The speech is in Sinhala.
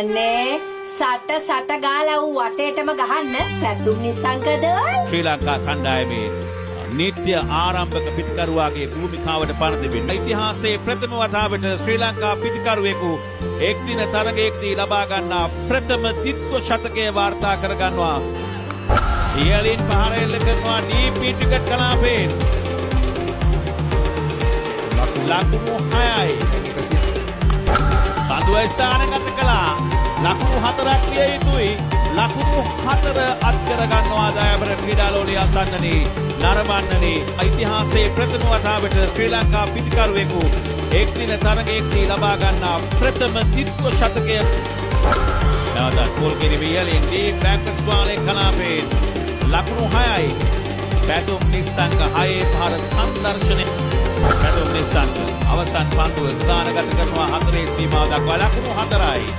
අනේ සට සට ගාලා ඌ වටේටම ගහන්න පැතුම් නිසංකද ඔයි. ශ්‍රී ලංකා කණ්ඩායමේ නිත්‍ය ආරම්භක පිතිකරුවාගේ භූමිකාවට පණ දෙමින් ඉතිහාසයේ ප්‍රථම වතාවට ශ්‍රී ලංකා පිතිකරුවෙකු එක්දින තරගයකදී ලබා ගන්නා ප්‍රථම ද්විත්ව ශතකය වාර්තා කරගන්නවා. ඉහළින් පහර එල්ල කරනවා ඩීප් මිඩ් කලාපයෙන්. ලකුණු 6යි. පන්දුව ස්ථානගත කළා. ලකුණු 4ක් විය යුතුයි. ලකුණු 4 අත් කර ගන්නවා දයාබර ක්‍රීඩාලෝලී අසන්නනි, නරඹන්නනි. ඉතිහාසයේ ප්‍රථම වතාවට ශ්‍රී ලංකා පිතිකරුවෙකු එක්දින තරගයකදී ලබා ගන්නා ප්‍රථම ද්විත්ව ශතකය. නැවතත් පොල් කිරිබි ඉහළින් ඩීප් බැක්වර්ඩ්ස් බාලේ කලාපයෙන්. ලකුණු 6යි. පැතුම් නිස්සංක හයේ පහර සංදර්ශනය. පැතුම් නිස්සංක අවසන් පන්දුව ස්ථානගත කරනවා හතරේ සීමාව දක්වා. ලකුණු 4යි.